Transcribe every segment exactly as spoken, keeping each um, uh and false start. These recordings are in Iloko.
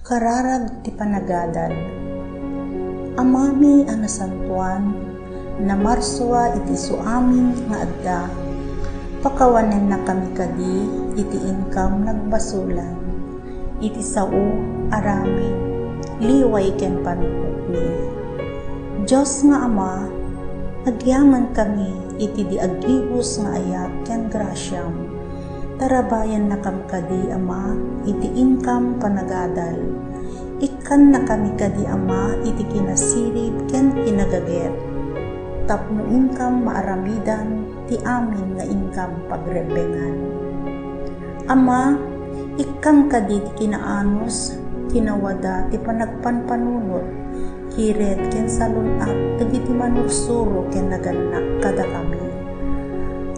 Kararag ti panagadal. Amami a nasantoan, namarsua iti isuamin nga adda, pakawanennakami kadi iti inkam nagbasolan, iti sao, aramid, liway ken panukotmi. Dios nga Ama, agyamankami iti di aggibus nga ayat ken grasiam. Tarabayannakam kadi, Ama, iti inkam panagadal. Ikkannakami kadi, Ama, iti kinasirib ken kinagaget, tapno inkam maaramidan ti amin nga inkam pagrebbengan. Ama, ikkam kadi ti kinaanus, kinawada ti panagpanpanunot, kired ken salun-at dagiti manursuro ken nagannak kadakami.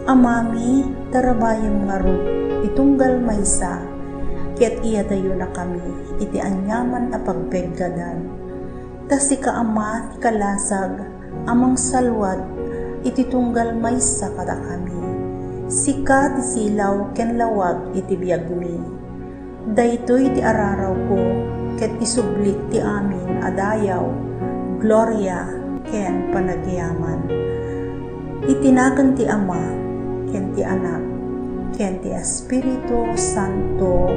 Amami, tarabayem ngarud ti tunggal maysa, ket iyadayonakami iti aniaman a pagpeggadan. Ta sika, Ama, ti kalasag a mangsalwad iti tunggal maysa kadakami. Sika ti silaw ken lawag iti biagmi. Daytoy ti ararawko ket isublik ti amin a dayaw, gloria, ken panagyaman. Iti nagan ti Ama, ken ti Anak, ken ti Espiritu Santo.